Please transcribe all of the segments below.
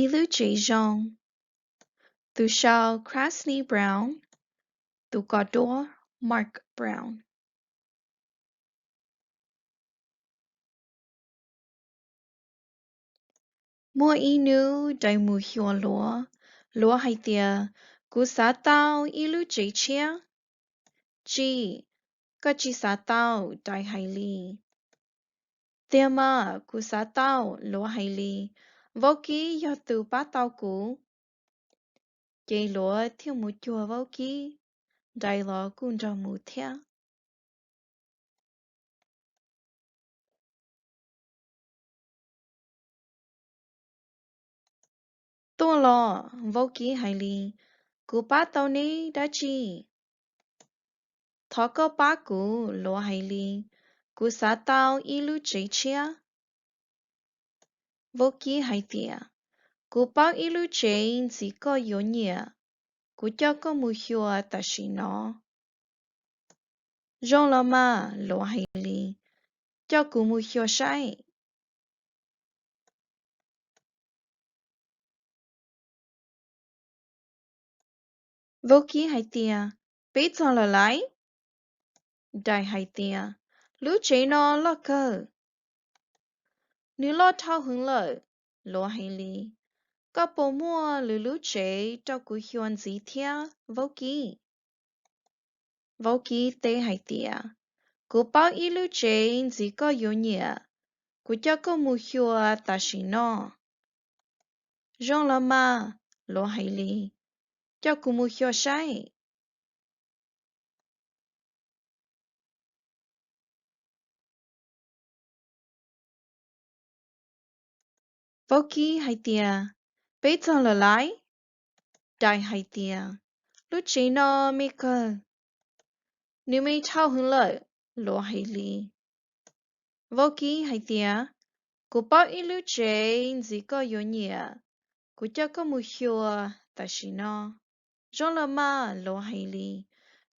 Ib lub tsev zoo. Tus sau Krasny Brown. Tus kos duab Mark Brown. Muaj ib hnub Dai mus xyuas luav. Luav hais tias, Kuv xav tau ib lub tsev tshiab. Tsis, koj tsis xav tau, Dai hais li. Tiag mas, kuv xav tau, luav hais li. Vaub kib yog tus pab tau kuv. Ces luav thiaj mus cuag vaub kib. Dai los kuj nrog mus thiab. Tuaj los, vaub kib hais li, kuv pab tau neb dab tsi? Thov koj pab kuv, luav hais li, kuv xav tau ib lub tsev tshiab. Vaub kib hais tias, kuv paub ib lub tsev ntxiv koj yuav nyiam, kuv coj koj mus xyuas tam sim no. Zoo los mas, luav hais li, coj kuv mus xyuas saib. Vaub kib hais tias, peb txog lawm laiv. Dai hais tias, lub tsev no loj kawg. Nws loj dhau heev lawm, luav hais li, koj puas muaj lwm lub tsev rau kuv xyuas ntxiv thiab, vaub kib? Vaub kib teb hais tias, kuv paub ib lub tsev ntxiv koj yuav nyiam, kuv coj koj mus xyuas tam sim no. Zoo los mas, luav hais li, coj kuv mus xyuas saib. Vaub kib hais tias, peb txog lawm laiv. Dai hais tias, lub tsev no me kawg. Nws me dhau heev lawm, luav hais li. Vaub kib hais tias, kuv paub ib lub tsev ntxiv koj yuav nyiam, kuv coj koj mus xyuas tam sim no. Zoo los mas, luav hais li,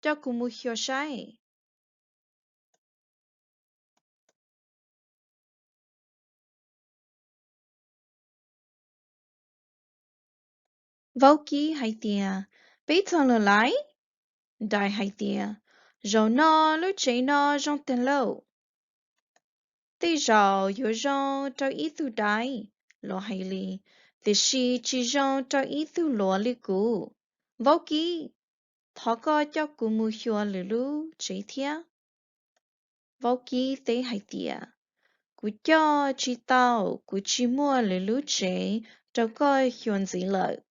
coj kuv mus xyuas saib. Vaub kib hais tias, peb txog lawm laiv. Dai hais tias, zaum no lub tsev no zoo tag lauj. Tej zaum yuav zoo rau ib tug dai, luav hais li, tiam sis tsis zoo rau ib tug luav li kuv. Vaub kib, thov koj coj kuv mus xyuas lwm lub tsev thiab. Vaub kib teb hais tias, kuv coj tsis tau, kuv tsis muaj lwm lub tsev rau koj xyuas ntxiv lawm.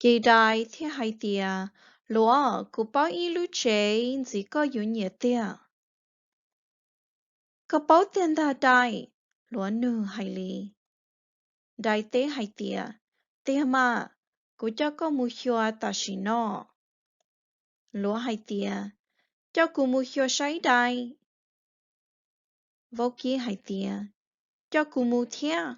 Ces dai thiaj hais tias, luav, kuv paub ib lub tsev ntxiv koj yuav nyiam tiag. Koj paub tiag ntag dai, luav nug hais li. Dai teb hais tias, tiag mas, kuv coj koj mus xyuas tam sim no. Luav hais tias, coj kuv mus xyuas saib dai. Vaub kib hais tias, coj kuv mus thiab.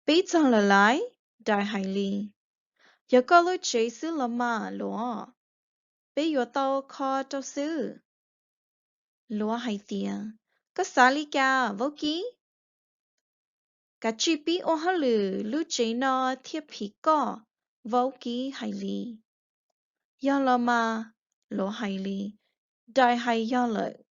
Peb txog lawm laiv, dai hais li. Yog koj lub tsev xwb los mas luav, peb yuav tau kho rau xwb. Luav hais tias, koj xav li cas vaub kib? Kav tsij pib ua hauj lwm lub tsev no thiaj phim koj, vaub kib hais li. Yog los mas, luav hais li, dai hais yog lawm.